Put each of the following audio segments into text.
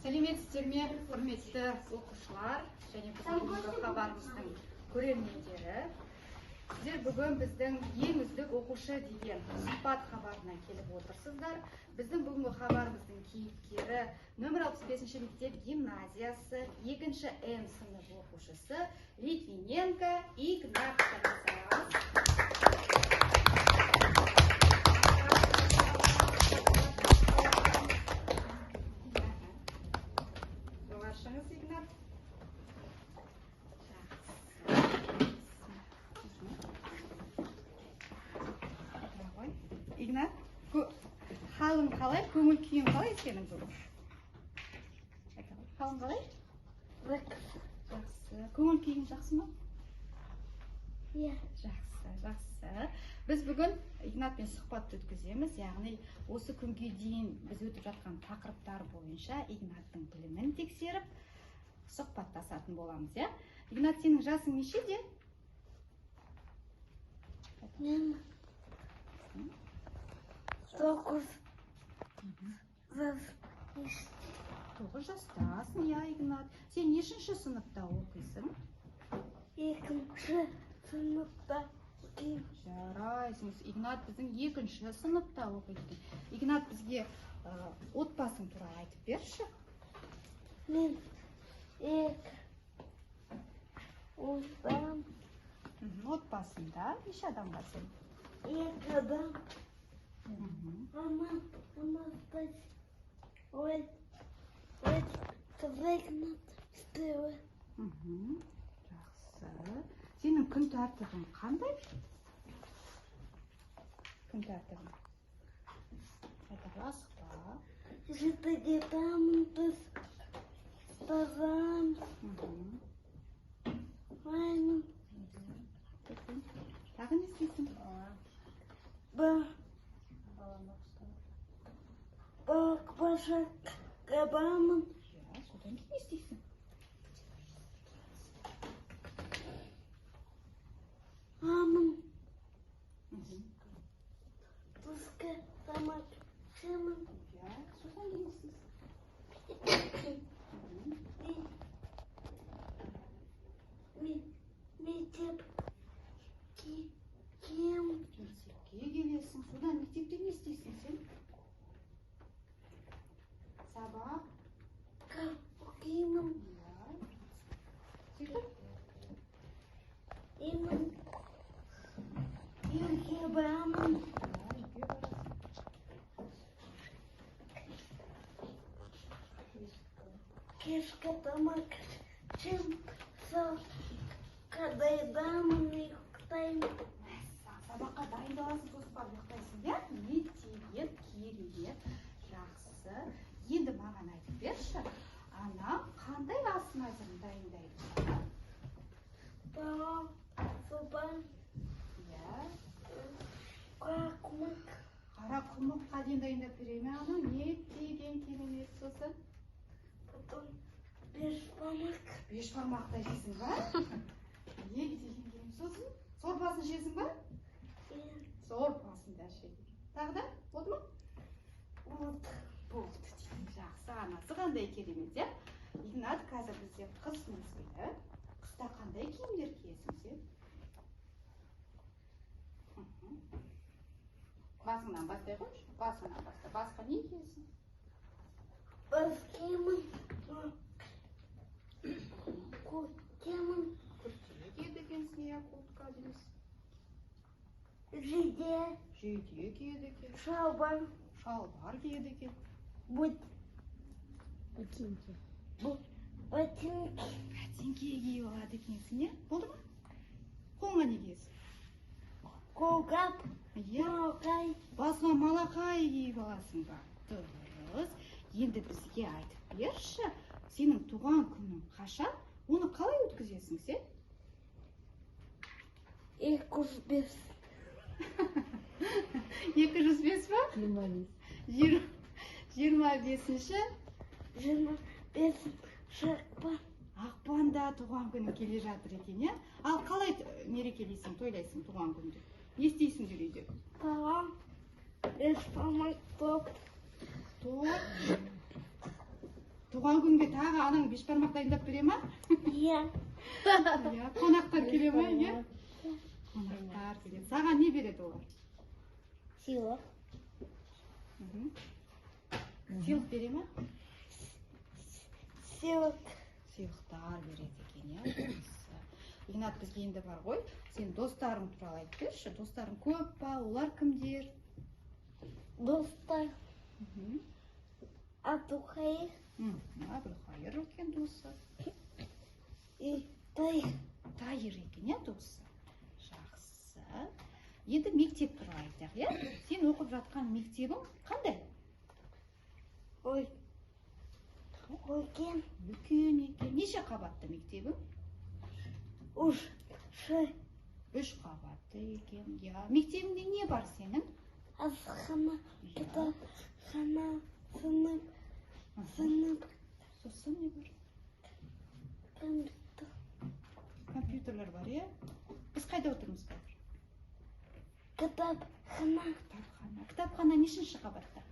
Сәлеметсіздер ме, құрметті оқушылар және біздің бүгінгі хабарымыздың көрермендері! Сіздер бүгін біздің «Ең үздік оқушы» деген сұхбат хабарына келіп отырсыздар. Біздің бүгінгі хабарымыздың кейіпкері — нөмір 65 мектеп гимназиясы екінші М сынып оқушысы Литвиненко Игнат. Шапалақ. Жоғары шығыңыз, Игнат. Жақсы. Отыра ғой. Игнат, халің қалай, көңіл күйің қалай сенің бүгін? Айта ғой, халің қалай? Жақсы. Көңіл күйің жақсы ма? Иә. Жақсы. Біз бүгін Игнатпен сұхбат өткіземіз, яғни осы күнге дейін біз өтіп жатқан тақырыптар бойынша Игнаттың білімін тексеріп, сұхбаттасатын боламыз, иә. Игнат, сенің жасың нешеде? Мен 9 жас. 9 жастасың, иә. Игнат, сен нешінші сыныпта оқисың? Екінші сыныпта оқимын. Жарайсың. Игнат біздің екінші сыныпта оқиды екен. Игнат, бізге отбасың туралы айтып берші. Мен екі ұлдам. Отбасында неше адам бар сенің? Екі адам. Ана, Анастасия. Ой, ой, Игнат. Жақсы. Сенің күн тәртібің қандай? Күн тәртібің, айта ғой, асықпа. 7-де тұрамын, біз тазарамыз, аймын. Тағы не істейсің? Ба, бақшаға барамын. Иә, содан кейін не істейсің? Амын. Түскі тамақ ішемін. Иә, содан кейін не істейсің? Мектеп киемін. Мектепке келесің. Содан мектепте не істейсің сен? Сабақ Оқимын. Иә, сөйтіп? Емін. Үйге барамын. Иә, үйге барасың. Кешкі тамақ ішемін. Сабаққа дайындамын, ұйықтаймын. Мәссаған, сабаққа дайындаласың, сосын барып ұйықтайсың, иә? Не деген керемет! Жақсы. Енді маған айтып берші, анам қандай ас мәзірін дайындайды саған? Палау, сорпа, қарақұмық. Қарақұмыққа дейін дайындап бере ме анау? Не деген керемет! Сосын? Потом бешбармақ. Бешбармақ та жейсің ба? Не деген керемет! Сосын сорпасын ішесің ба? Иә. Сорпасын да ішеді. Тағы да болды ма? Вот. Болды дейді. Жақсы, анасы қандай керемет, иә. Игнат, қазір бізде қыс мезгілі. Қыста қандай киімдер киесің сен? Басыңнан бастай қойшы, басыңнан баста. Басқа не киесің? Бас киемін. Киемін. Күрте киеді екенсің, иә, куртка дейміз. Жейде. Жейде киеді екен. Шалбар. Шалбар киеді екен. Ботинки. Ботинки. Ботинки киіп алады екенсің, иә. Болды ма? Қолыңа не киесің? Қолғап. Иә. Малақай. Басыңа малақай киіп аласың ба? Дұрыс. Енді бізге айтып берші, сенің туған күнің қашан, оны қалай өткізесің сен? 205. 205 па? 25. 25-ші 25 ақпан. Ақпанда туған күнің келе жатыр екен, иә. Ал қалай мерекелейсің, тойлайсың туған күнді? Не істейсіңдер үйде? Палау. Бешбармақ, торт. Торт. Туған күнге тағы анаң бешбармақ дайындап бере ма? Иә. Иә. Қонақтар келе ма үйге? Қонақтар келеді. Саған не береді олар? Сыйлық. Сыйлық бере ма? Сыйлық. Сыйлықтар береді екен, иә. Жақсы. Игнат, бізге енді бар ғой, сен достарың туралы айтып берші. Достарың көп па? Олар кімдер? Достар. Абдухайыр. Әбілхайыр үлкен досы. И Тайыр. Тайыр екен, иә, досы. Жақсы. Енді мектеп туралы айтайық, иә? Сен оқып жатқан мектебің қандай? Ой. Үлкен. Үлкен екен. Неше қабатты мектебің? Үш. Шы. 3 қабатты екен, иә. Мектебіңде не бар сенің? Асхана. Кітапхана. Сынып. Сынып. Сосын не бар? Компьютер. Компьютерлер бар, иә? Біз қайда отырмыз қазір? Кітапхана. Кітапхана. Кітапхана нешінші қабатта?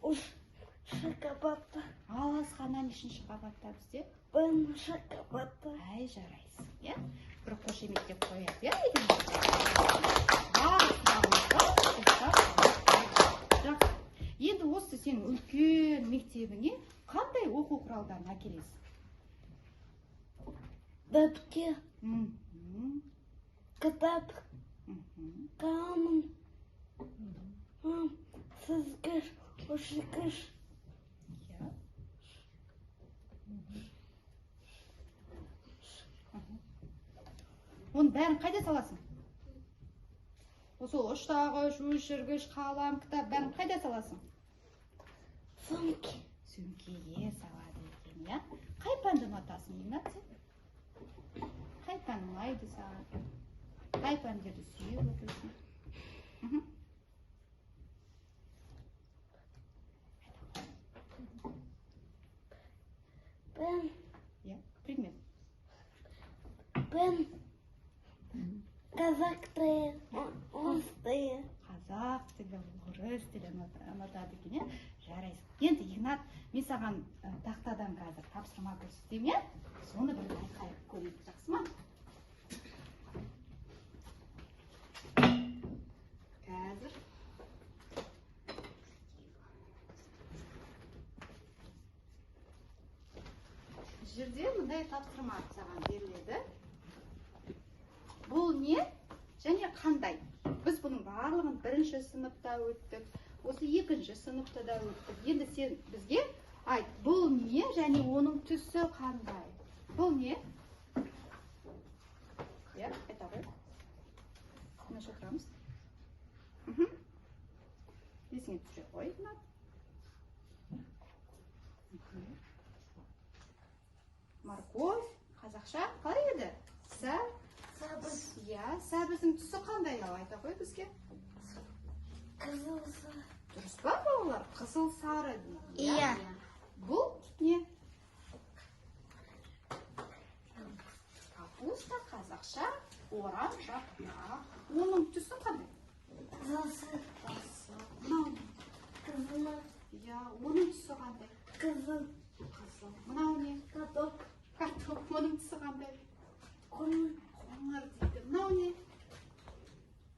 3 қабатта. Ал асхана нешінші қабатта бізде? 1 қабатта. Әй, жарайсың, иә? Бір қошеметтеп қояйық, иә? Барлық сұрағымызға достар. Жақсы. Енді осы сенің үлкен мектебіңе қандай оқу құралдарын әкелесің? Дәптер. Кітап. Қалам. Сызғыш, өшіргіш. Иә. Оның бәрін қайда саласың? Сол ұштағыш, өшіргіш, қалам, кітап бәрін қайда саласың? Сөмке. Сөмкеге салады екен, иә? Қай пәнді ұнатасың, Игнат, сен? Қай пән ұнайды саған? Қай пәндерді сүйіп оқисың? Пән. Иә, предмет. Пән. Қазақ тілі, орыс тілі. Қазақ тілі, орыс тілі ұнатады екен, иә? Жарайсың. Енді, Игнат, мен саған тақтадан қазір тапсырма көрсетемін, иә? Соны бір байқайық, көрейік, жақсы ма? Қазір. Жерде мындай тапсырма саған беріледі. Бұл не және қандай? Біз бұның барлығын 1-ші сыныпта өттік, осы 2-ші сыныпта да өттік. Енді сен бізге айт, бұл не және оның түсі қандай? Бұл не? Иә, айта ғой. Мына отырамыз. Есіңе түсіре ғой, Игнат. Морковь, қазақша қалай еді? Сәбіз. Иә, сәбіздің түсі қандай, ал айта қой бізге. Қызыл сары. Дұрыс па, балалар? Қызыл сары дейді. Иә. Бұл не? Капуста, қазақша орам жапырақ. Оның түсі қандай? Жасыл. Жасыл. Мынау не? Қызыл. Иә, оның түсі қандай? Қызыл. Қызыл. Мынау не? Картоп. Картоп. Оның түсі қандай? Қоңыр. Қоңыр дейді. Мынау не?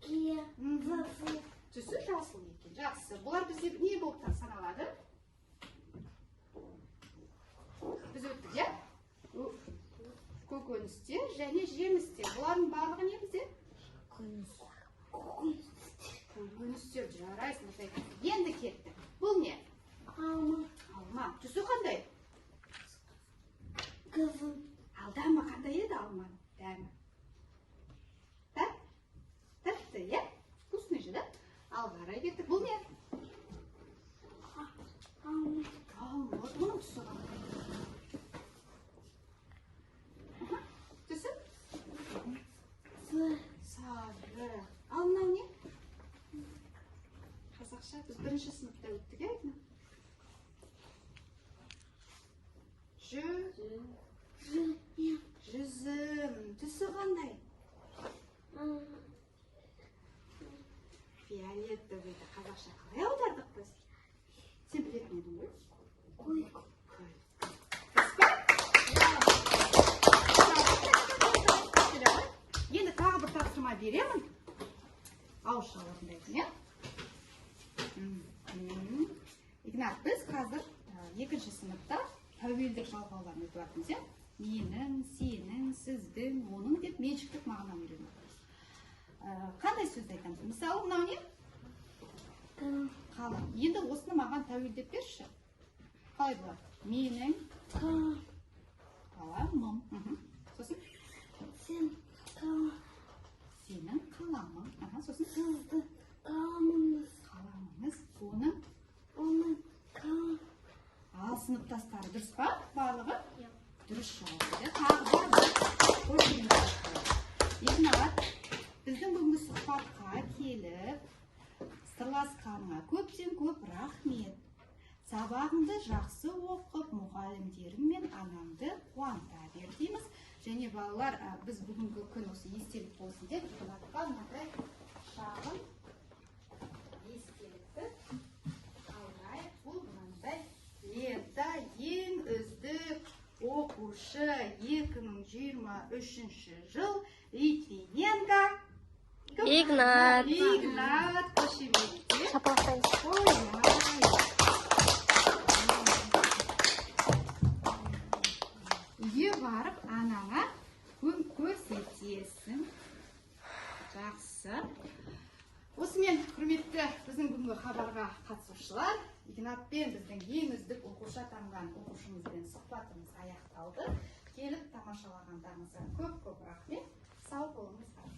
Кия. Жасыл. Түсі жасыл екен. Жақсы. Бұлар бізде не болып саналады? Біз өттік, иә? Көкөністер және жемістер. Бұлардың барлығы не бізде? Көкөніс. Көкөністер. Жарайсың, осылай. Енді кетті. Бұл не? Алма. Алма. Түсі қандай? Қызыл. Ал дәмі қандай еді алманың? Дәмі. Тәтті, иә? Вкусный же, да? Ал қарай кеттік. Бұл не? Алма. Алма. Бұның түсі қандай? Түсі? Сары. Сары. Ал мынау не? Қазақша біз 1-ші сыныпта өттік, иә, Айдына? Жүзім. Жүзім. Түсі қандай? Фиолетовый. Қазақша қалай аудардық біз? Сен білетін едің ғой? Көк. Көк. Тәуелдік жалғауларын өтіп жатырмыз, иә? Менің, сенің, сіздің, оның деп меншіктік мағынаны үйреніп жатырмыз. Қандай сөзді айтамыз? Мысалы, мынау не? Қалам. Қалам. Енді осыны маған тәуелдеп берші. Қалай болады? Менің Қалам. қаламым. Сосын? Сен қалам. Сенің қаламың. Аха, сосын? Сіздің қаламыңыз. Қаламыңыз. Оның. Оның қалам. Ал сыныптастары дұрыс па? Барлығы? Иә. Дұрыс жауап берді. Тағы да бір қошемет қояйық. Игнат, біздің бүгінгі сұхбатқа келіп, сырласқаныңа көптен көп рахмет. Сабағыңды жақсы оқып, мұғалімдерің мен анаңды қуанта бер дейміз. Және балалар, біз бүгінгі күн осы естелік болсын деп Игнатқа мынадай шағын естелікті алдырайық. Бұл мынандай лента, ең үздік оқушы 2023 жыл, Литвиненко кім? Игнат. Игнат, қошеметте Шапалақтаймыз. қояйық. Үйге барып анаңа көрсетесің. Жақсы. Осымен, құрметті біздің бүгінгі хабарға қатысушылар, Игнатпен, біздің ең үздік оқушы атанған оқушымызбен сұхбатымыз аяқталды. Келіп тамашалағандарыңызға көп көп рахмет. Сау болыңыздар.